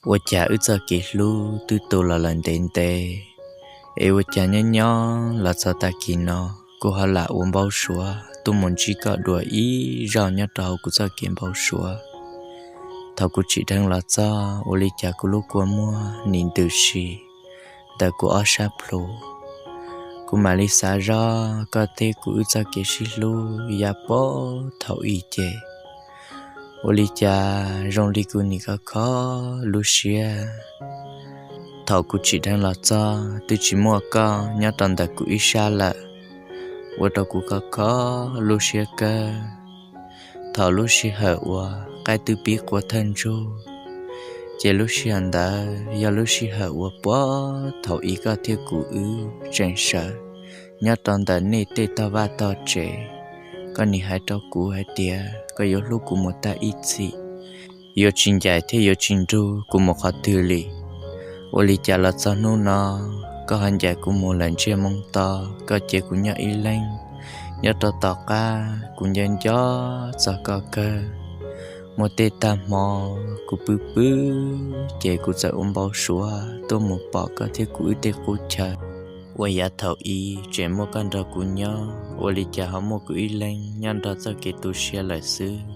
Ua cas wb txoj kev hlub twb tu los lawm ntev ntev, es ua cas nyob nyob los txog tag kis no kuv ho lam ua npau suav tuaj mus ntsib koj dua ib zaug nyob rau hauv kuv txoj kev npau suav. Thaum kuv tsim dheev los txog, ua li cas kuv lub kua muag nim ntws si ntawm kuv ob sab plhu. Kuv mam li xav zog koj thiab kuv wb txoj kev sib hlub yav puag thaum ub ces ua li cas zoo li kuv nim kho kho lub siab. Thaum kuv tsim dheev los txog twb tsis muaj koj nyob rau ntawm kuv ib sab lawm, ua rau kuv kho kho lub siab kawg. Thaum lub sij hawm uas qaib twb pib qua thawj ntsug, ces lub sij hawm ntawd yog lub sij hawm uas puag thaum ub koj thiab kuv wb tseem sawv nyob rau ntawm nej tej tog vaj tog tsev. Koj nim hais rau kuv hais tias koj yuav hlub kuv mus tag ib txhis, yuav tsis ncaim thiab yuav tsis nrug kuv mus qhov twg li. Ua li cas los txog hnub no koj ho ncaim kuv mus lawm ntsiag moo to, koj cia kuv nyob ib leeg. Nyob rau tom qab kuv nco nco txog koj kawg. Muaj tej tag hmo kuv pw pw ces kuv txawm ua npau suav tuaj mus pom koj thiab kuv wb tej qub chaw uas yav thaum ub tseem muaj koj nrog kuv nyob, ua li cas ho muaj kuv ib leeg nyob nrog txoj kev tu siab lawm xwb.